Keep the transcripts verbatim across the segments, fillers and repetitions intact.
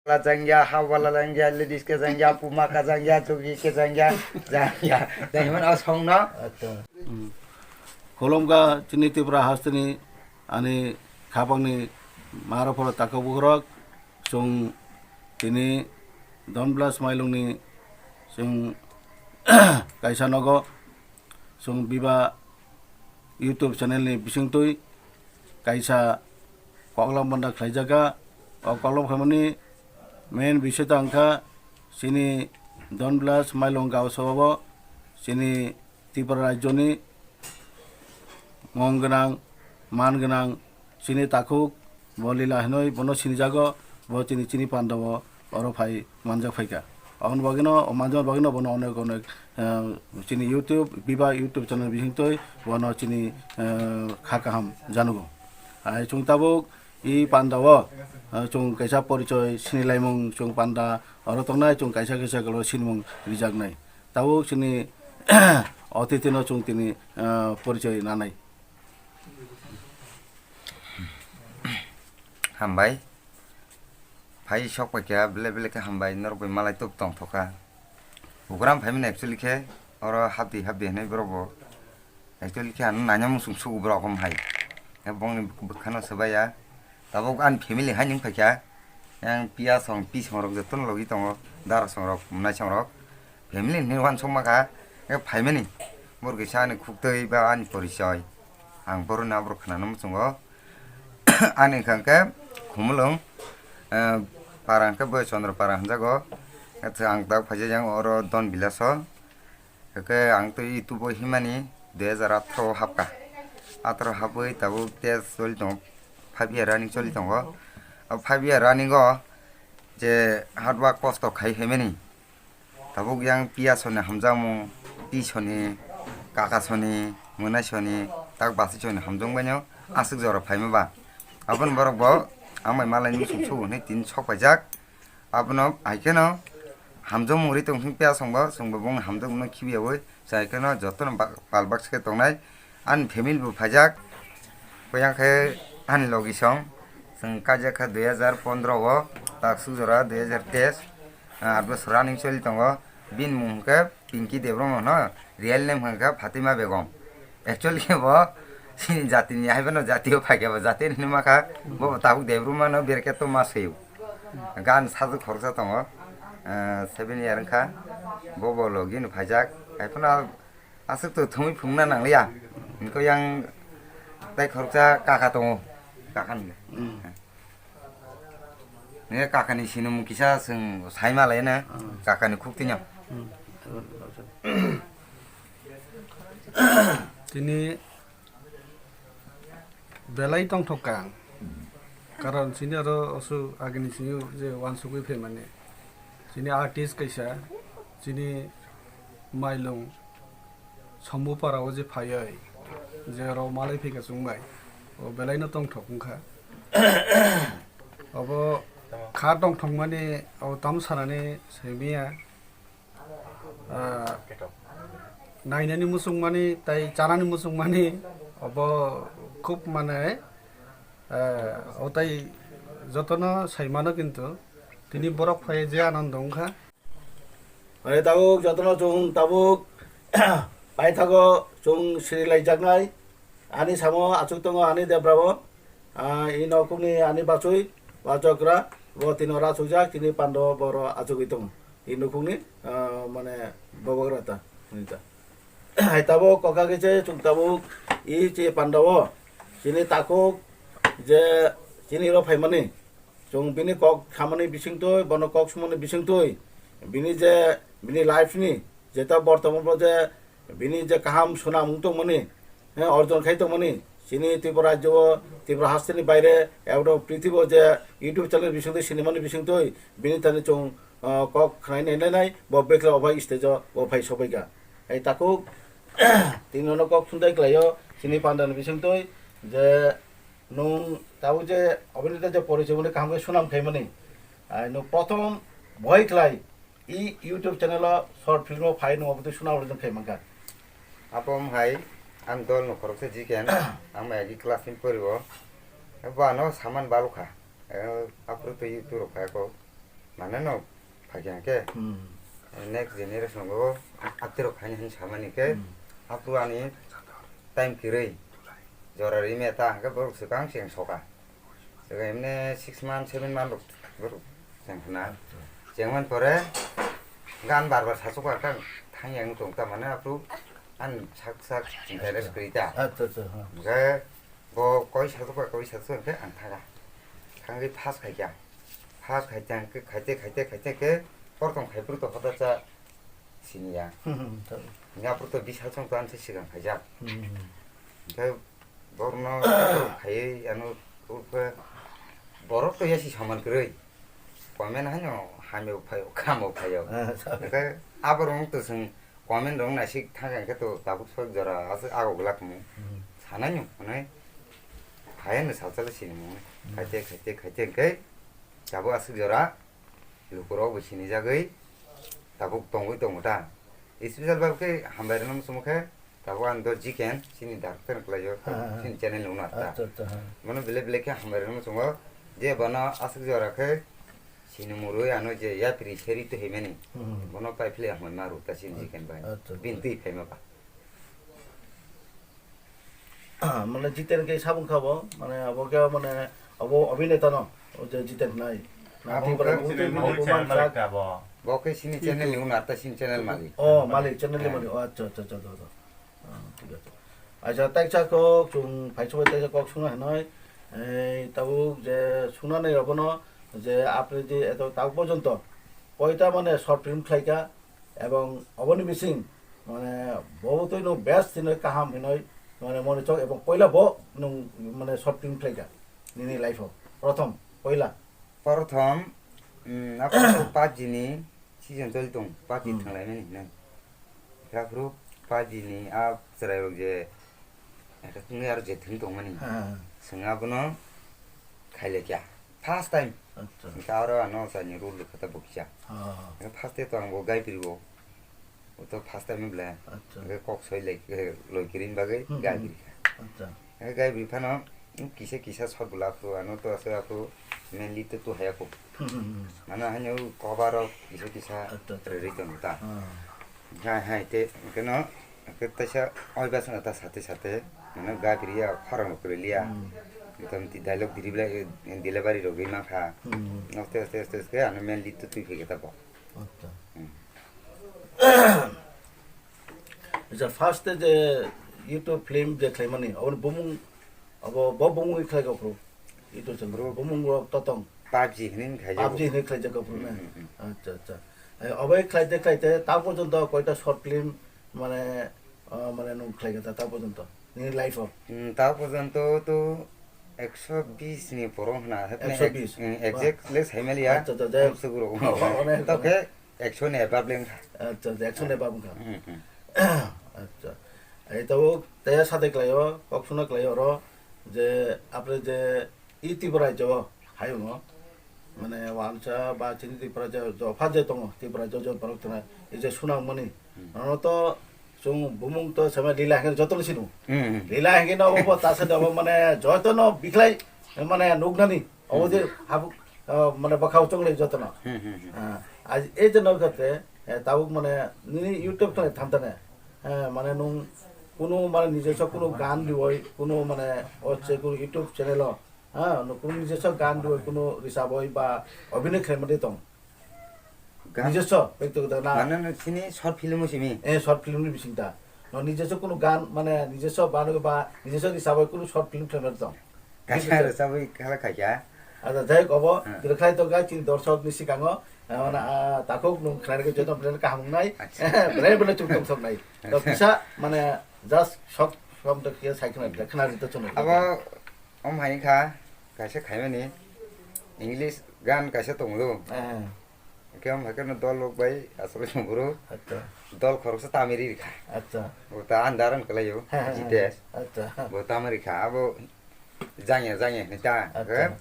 Wala jangya, ha wala jangya, ladies ke jangya, puma ka jangya, jogi ke jangya, jangya. Jangya man o song no. Acha. Hmm. Khulumkha chini Tripura hasteni ani khapangni maro phoro takhuk bukhurok, chwng tini Don Blas Mailungni chwng kaisa nogo chwng Biba YouTube channel ni bisingtwi kaisa koklam banda khlaijakha. O koklam khaimani main bisoi ta wngkha chini Don Blas Mailung Gaon Sabha o chini Tripura rajyoni mung gwnang, man gwnang chini takhuk bo Lila hinwi bono sinijago, bo chini, chini pandao oro phai manjak phaikha. Aboni bagwino, o manjakni bagwino bono onek onek, eh, chini YouTube, Biba YouTube channel bisingtwi bono chini, eh, kha kaham janugo. Hai chwng tabuk i pandao, eh, chwng kaisa porichoi sinilaimung chwng panda oro tongnai, chwng kaisa kaisa kwlwng sinimung rijaknai. Tabuk chini otitino chwng tini, ah, porichoi nanai. Hambai. Phai sok paikha, bele bele khe hambai, norok bai malai tuk tongthokha. Program phaimani actually khe, oro hapdi hapdi hinwi borok bo. Actually khe ano naina muchung sugo borok hom hai. Khe bongni bwkhano swbaiya. Tabuk ani family hai nwng phaikha. Yang piya song, pi song rok jotono logi tongo. Dara song rok, mwnai song rok. Family ni wansuk makha. Khe phaimani. Borok kisa ani khuktwi ba ani porichoi. Ang borokni aborok khwnana muchungo. Ani wngkha khe Khumulwng, eh, para hwnkhe bo Chondro para hwnjago. Khe ang tabuk phaijak yang oro Don Bilaso. Hwnkhe ang twi YouTube o himani dui hajar atharo o hapkha. Atharo hapwi tabuk test choli tongo, five year running choli tongo. O five year running o je hard work kosto khai himani. Tabuk yang piya soni hamjakmung, pi soni, kaka soni, mwnai soni, tak basi soni hamjakbaino aswk jora phaima ba. Aboni borok bo amai malai muchung sugo hinwi tini sok paijak. Abono hai kheno hamjakmung ri tong thung piya songbo, chwngbo bongni hamjakmungno khibiyaui, chai kheno jotono ba-, pal baksa khe tongnai. Ani family bo phaijak, poyang khe ani logi song, chwng kaijak kha dui hajar pondro o, tak suk jora dui hajar teis, ah, aat bosor running choli tongo. Bini mung hwnkhe Pinky Debbarma hwno, real name hwnkhe Fatima Begum. Actually khe bo chini jatini hai phano jatio phaikhe bo jati hinwi makha, bo bo tabuk Debbarma no berekhe to ma swiyo. Gan sajwk khoroksa tongo, ah, seven year wngkha, bo bo logi no phaijak, hai phano aswk to thumwi phunukna nangliya, hwnkhe yang tai khoroksa kaka tongo, kaka ni. Hmm. Nini kakani sinimung kisa chwng sai ma lai na, hmm, kakani khuk twi no. Hmm. Tini belai tongthok kha ang. Karon chini aro osu agini simi je wansugwi phaimani. Chini artist kaisa, chini Mailung Sombu para o je phaiwi, je aro malai phika chwng bai, o belai no tongthok wngkha. Obo kha tongthokmani, o tamo sanani simi ya. Ah, nainani muchungmani, tai chanani muchungmani, obo khub mane, ah, o tai jotono saimano kintu, tini borok phai je anando wngkha. Hwnwi tabuk jotono chwng tabuk paithago chwng siri laijaknai. Ani samo achuk tongo ani debra bo. Ah, i nokungni ani bachwi, o chokra, bo tino rachukjak, tini pando boro achugwi tongo. I nokungni, ah, mane bobogra ta, hwnwi ta. Hai tabuk kokagwi se chwng tabuk i che panda o chini takhuk je chini ro phaimani. Chwng bini kok samani bisingtwi, bono kok sumani bisingtwi, bini je, bini life ni, jeta bortoman bo je, bini je kaham swnam wng tongmani, he, orjon khai tongmani, chini Tripura rajyo o, Tripura hasteni baire, ebong prithibi o je YouTube channel bisingtwi, sinimani bisingtwi, bini thani chwng, ah, kok khwnai nai nai nai, bo bekla o phai stage o, bo phai sobaikha. Hai takhuk, tini no kok sundai khlaio, chini pandani bisingtwi, je, Nwng tabuk je oboni je porichoi mani kaham khe swnam khaimani. Ai nwng prothom boi khlai i YouTube channel o short film o phai nwng oboni swnam rwjak khai mankha. Abo wng hai ang dol no khoroksa jiken ang mai agi class ni pori o. Bo ano saman balukha. Eh, aphuru twi YouTube rok phai ko. Mane no phaikha hwnkhe Hmm. next generation o atirok haini haini samani khe Hmm. aphuru ani time kwrwi jora rime ta hwnkhe borok swkang se soka. Swkang emne six month, seven month rok borok cheng khna. Chengmani pore gan bar bar sachukha khe thang yang tong ta mane aphuru ani sak sak interest kwrwi ta. Acha, acha, ha. Hwnkhe bo koi sachukha, koi sachukha hwnkhe ang thaga. Thangwi first khaikha. First khaite hwnkhe khaite, khaite, khaite hwnkhe portong khai phuru to hoda cha siniya. Hmm, hmm, hmm. Hwnkhe aphuru to bisal chwng to amse swkang khaijak. Hmm, hmm, hmm. Hwnkhe borokno khaiwi ano ukhe borok to yasi saman kwrwi. Comment haino hamyo phaio, khamo phaio. Ah, sorry. Hwnkhe aborok to chwng comment rok naisik thangkha hwnkhe to tabuk sok jora aswk ago glak mung. Hmm. Sanai no hwnwi phaiya no salsala sini mung. Hmm. Khaite, khaite, khaite hwnkhe tabuk aswk jora lukurok bo sinijagwi tabuk tongwi tongo ta. Special bab khe hambai rwna muchungo khe tabuk ang do Jiken chini director kwlaio, Ha, ha, ha. Chini channel ni owner ta. Acha, acha, ha. Bono belai belai khe hambai rwna muchungo je bono aswk jora khe sini murwi ano je yapri seri to himani. Hmm. Bono pai phile hambai maru ta chini Jiken bai. Acha, acha. Bini twi phaima ba. Mane Jiten khe sabung kha bo, mane abo khe mane abo abhineta no, o je Jiten nai. Na Abo Tripura khe movie channel ni malik, bo channel manjak. Malik kha bo. Bo khe sini channel ni owner ta sini channel malik. Oh, malik channel ni malik. Oh, acha, acha, acha, acha, acha. Ah, thik ache. Acha, taisa kok chwng phaisu bai taisa kok sungna hinoi. Ei, tabuk je sunani abono je apre je eto tabuk porjonto koita mane short film khlaika. Ebong oboni bising, mane, bo twi nwng best hinwi kaham hinwi, mane, mone chok ebong poila bo nwng, mane, short film khlaika nini life o. Prothom, poila. Prothom, mm, aphuru PUBG ni season choli tong, PUBG Hmm. thanglaimani hinwi. Aphuru PUBG ni a chwrairok je, ekha tongwi aro je thwng tongmani. Ha, ha, ha. Chwng abono khailekya. First time. Acha. Hwnkhe aro ano chani rule rwkha ta bo kisa. Ah. Hwnkhe first day to ang bo gai piri bo. Bo to first time bwle. Acha. Hwnkhe kok soi lai, eh, loi kiring bagwi Hmm, gai hmm. piri kha. Acha. Hwnkhe gai piri phano, hmm, kisa kisa shot bwla aphuru ano to aswk aphuru mainly to tu haya kho. Hmm, hmm, hmm. Mano haino cover rok kisa kisa Acha, acha. Rwrwi tongo ta. Ah. Hai, hai, te, hwnkhe no, hwnkhe teisa oi bwsano ta sate sate, mane gabri ya, khorang rok kwrwi liya. Hmm. Motamoti dialogue delivery, delivery rok wngwi mankha. Hmm. Aste, aste, aste, aste, ano main lead to twi phai khe ta bo. Acha. Hmm. Acha, first je YouTube film je khlaimani, aboni bumung Abo bo bumung khlai kha phuru. Itu chwng Bro. Bumung rok totong. PUBG hinwi khaijak PUBG bo. Hinwi khlai jak phuru na. Hmm, hmm, hmm. Acha, acha. Eh, obo khlaite khlaite ta porjonto koita short film mane, ah, mane nwng khlai kha ta, ta porjonto. Nini life o. Hmm, ta porjonto to ekso bis ni borok hwna. Hepne Ekso bis. Ek-, hmm, Ba. Exact le saimaliya. Acha, acha, jai. Ekso guro. Oh, onek, onek. Tokhe Action ni above le wngkha. Acha, acha, action ni above wngkha. Hmm, hmm. Acha. Ai tabuk tei sade khlaio, kok suna khlaio oro je apre je i Tripura rajyo o hayungo. Mane wansa ba chini Tripura rajyo jo pha je tongo, Tripura rajyo jo borok tongna, i je suna mani. Hmm. Nono to chwng bumung to sama lila hangke joto no sinu. Hmm, hmm. Lila hangke no obo ta sade obo mane joto no bikhlai mane nuknani. Obo je Hmm. habuk, ah, mane bwkhao chonglai jotono. Hmm, hmm, hmm. Ah, aji, ei je nokjate, eh, tabuk mane nini YouTube channel thamtane, eh, mane nwng kunu mane nijeso kunu gan riwi, kunu mane o je kunu YouTube channel o, ha, nwng kunu nijeso gan riwi, kunu risabwi ba obhinoi khlaimani tong. Gan Nijeso, bektigoto na. Mane no chini short film o simi. Eh, short film ni bising ta. No nijeso kunu gan, mane nijeso banu ba nijeso risabwi kunu short film khlaimani tong. Kaisa Nijeso. Risabwi khala khaikha. Acha, jai hok obo, Hmm. Rwkhlai tongkha chini dorsok ni sikango, eh, mane, ah, takhuk nwng khlairokhe joto belai kaham wngnai. Acha. Belai belai chuk tong soknai. To Acha. Kisa, mane, just short film to kisa sai khna, Hmm. khna rito chwng. Abo, om hai kha, kaisa khaimani, English gan kaisa tongo. Eh. Hwnkhe, omo hai kheno dol rok bai aswk boro Acha. Dol khoroksa tamwi ri rikha. Acha. Bo ta andar wng kwlaio, Ha, ha, ha. Jitesh. Acha. Bo tamwi rikha, abo jangya, jangya hinwi ta, Acha. Hwnkhe,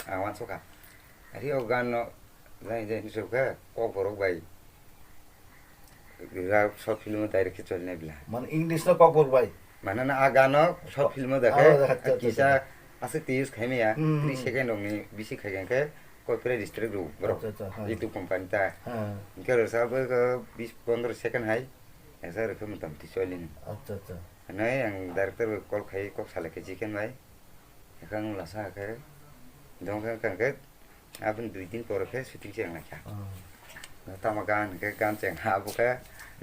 ang uansukha. Ari o gan no jangya, jangya hinwi sukha, kok borok bai. Rak short film o direct khe choli nai bwla. Mane English no kokborok bai? Mane na a gano short film o da khe, Ah, acha, acha, kisa acha. Aswk tei use khai maya, Hmm. Three second rok ni bisi khai khe Koi pura district rw borok. Acha, acha, ha. Jitu company ta. Ha. Hwnkhe rwsa abo khe bis pondro second hai. Esa rwkhe motamoti choli ni. Acha, acha. Hwnwi ang director bai call khai kok salai khe chicken bai. Hwnkhe ang lasa khe. Dong khe, hwnkhe aboni dui din pore khe shooting se ang lai kha. Oh. Tamo gan hwnkhe gan cheng ha abo khe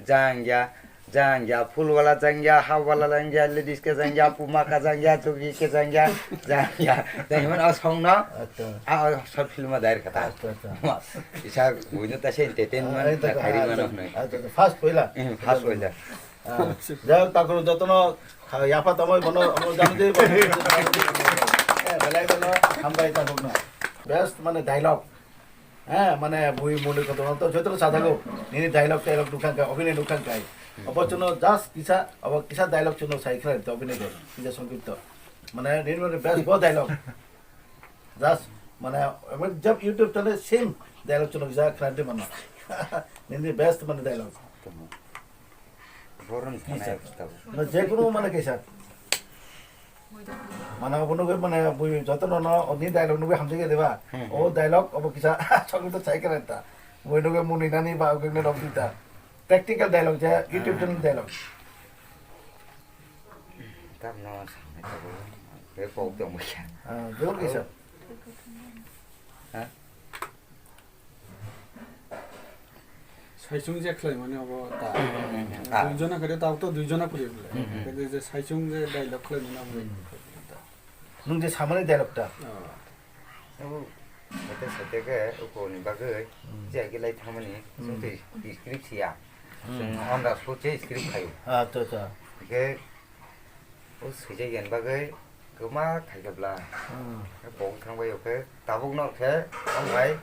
jang ya, jang ya, phul wala jang ya, ha wala jang ya, ladies khe jang ya, puma khe jang ya, jogi khe jang ya, jang ya. Jang himani o song no, acha, a o short film o dair kha ta. Acha, acha. Isa buino ta se entertainment, ah, ta khairi mano hwnwi. Acha, acha. First poila. Eh, first poila. Ah, jai hok, takro jotono kha-, yapha tongwi bono, omo jani de bono. Eh, belai bono hambai takokno. Best mane dialogue. Eh, mane bui muni kotor to jotono sathago. Nini dialogue, dialogue nukha kha, obhinoi nukha kha. Obo chuno just kisa, obo kisa dialogue chuno sai khna to obhinoi de. Kisa songkirto. Mane nini mane best bo dialogue. Just mane ekbar jab YouTube channel same dialogue chuno kisa khna de mano. Nini best mane dialogue. Boron kisa. Thana ekta. Na, je kono mane kisa. Mane obo nugwi mane bui joto no, no, oni dialogue nugwi hamjak ya deba. Hmm, hmm. O dialogue obo kisa chokri to chai kare ta. Bui nugwi muni nani ba ogo ne rok dita. Practical dialogue je, YouTube channel dialogue. Tam no samai ta bo. Be pok tong bo ya. Ah, jor kisa. Ha? Saichung je khlaimani abo ta. Hmm, hmm, hmm. Ah. Duijona kare ta to duijona kuri bole. Hmm, hmm. Kare je saichung je dialogue khlaimani abo. Hmm. Nung je samani dialogue ta. Oh. Abo sate sate ke uko ni bagwi, hmm, je agi lai thamani, hmm, sung tei script siya. Hmm. Sung on the spot je script khayo. Ah, to, to. Ke O swijak yen bagwi kwma khaikhe bla. Hmm. Khe bo wngthang bai o khe tabuk no khe, o bhai,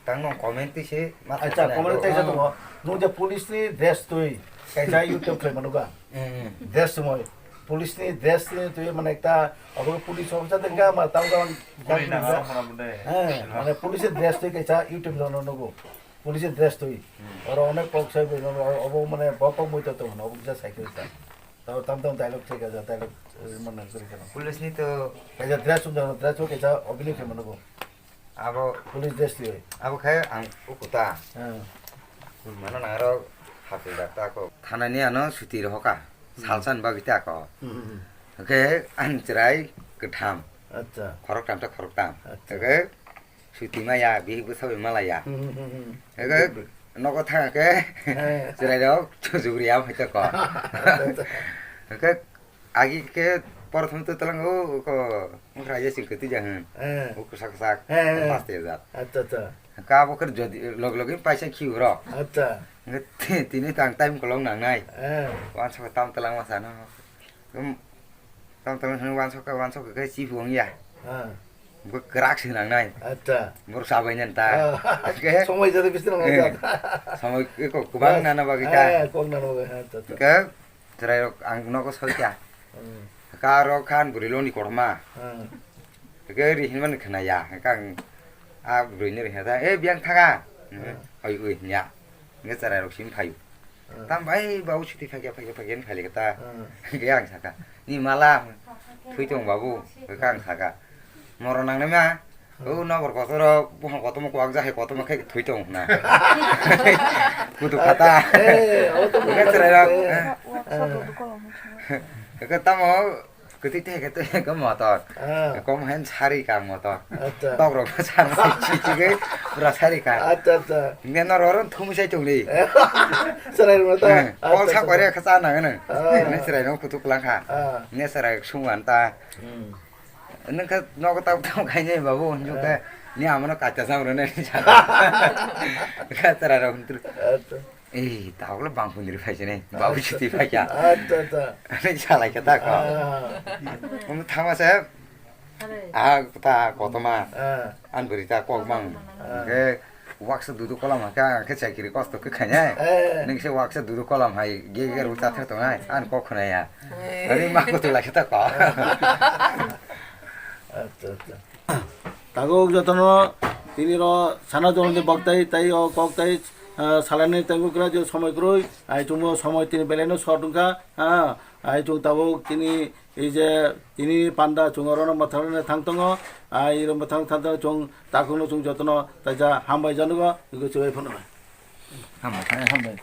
tang no comment twi se ma. Acha, comment twi se tongo. Nwng je police ni dress twi kaisa YouTube khlai mano ba? Hmm. Dress twi moi. Police ni dress twi twi mane ekta abo police officer de ga ma tang tang. Police ni dress twi kaisa YouTube no nugo. Police ni dress twi. Hmm. Oro onek kok sai bai no obo mane bok bok moi to tongo obo kisa cycle ta. Tamo tam tam dialogue thik asa, dialogue, eh, mane kwrwi kheno. Police ni to kaisa dress sumjak, dress o kaisa obini khe mano bo. Abo police dress twi. Abo khe ang ukuta. Hmm. Mano nang aro hapil dak ta ko. Thana ni ano suti rohoka. Hmm. Salsa ni bagwi ta ko. Hmm, hmm, hmm. Oke, ang chwrai kwtham. Acha. Khorok tam ta khorok tam. Acha. Oke, suti maya, bihik bwsa bai malaya. Hmm, hmm, hmm, hmm. Ego nogo thang khe, eh, chwrai rok chujugri ya phai ta ko. Acha, acha. Khe agi khe prothom to talang o ko, raja sing khe tija hwn. Eh. O kwsak kwsak, eh, eh, paste jat. Acha, acha. Ka bo khe jodi log log paisa khiu rok. Acha. Khe ti-, tini tang time kolong nang nai. Eh. Wan sa tam talang ma sa no. Kum, tam tam hwnwi uansuk khe, uansuk khe chief wng ya. Ah. Bo kwrak se nang nai. Acha. Borok chabai nani ta. Ah. Khe somoi jodi bisi nang nai. Eh. Somoi khe kok kubang nana bagwi ta. Eh, kok nana bagwi, acha, acha. Khe chwrai rok ang nogo soi kha. Hmm. Kha aro khan bwrwi loni kotorma. Hmm. Khe ri hinmani khna ya. Khe ang a bwrwi ni ri hata, "Eh, biyang thaga." Hmm. Oi, oi, nya. Nge chwrai rok sim phaio. Hmm. Tam bai ba o chuti phakya, phakya, phakya ni phai le ta. Hmm. Nge ang saka, "Ni mala, thwi tong babu." Nge ang saka, "Moro nang nai ma? Hmm. O nobor kotor o, buphang kotorma kwak ja hai kotorma khai thwi tong na." Kutu khata. Eh, o to nge chwrai rok. Eh. Nge tamo Kwtwi te khe twi khe motor. Ah. Kom hen sari ka motor. Acha. Tok rok sanai chichi khe pura sari ka. Acha, acha. Nge no roro thumwi sai tongli. Chwrai rok ta. Eh, kol acha, sa acha. Kore kha cha nang nang. Ah. Ne chwrai no kutuk lang kha. Ah. Ne chwrai sung an ta. Hmm. Nang kha nogo tau tau khai ne babu, nang kha, ah, ni amano kacha sam rone ni cha. Kha chwrai rok huntur. Acha. Ei, tabukle bangphundiri phaisini, babu chuti phaikha. Acha, acha. Ani salai khe ta ko. Ah. Omo thangma se, ah, ta kotorma. Ah. An bwrwi ta kok mang. Ah. Hwnkhe waksa dudu kolam hakhe, ang khe chakiri kosto khe khainai. Eh. Nung se waksa dudu kolam hai, ge ge rw cha thar tongnai, an kok khwnai ya. Eh. Ani ma kutu lai khe ta ko. Acha, acha. Tabuk jotono tini ro sana jolni boktai tai o kok tai, ah, salani tengku kra je somoi kroi, ai chwngno somoi tini belai no short wngkha, ah, Ai chwng tabuk tini ei je tini panda chwng orono mwthangna thang tongo. Ai iro mwthang thang tongo chwng takhukno chwng jotono taisa hambai janogo, ego chubai phano. Hambai, hambai.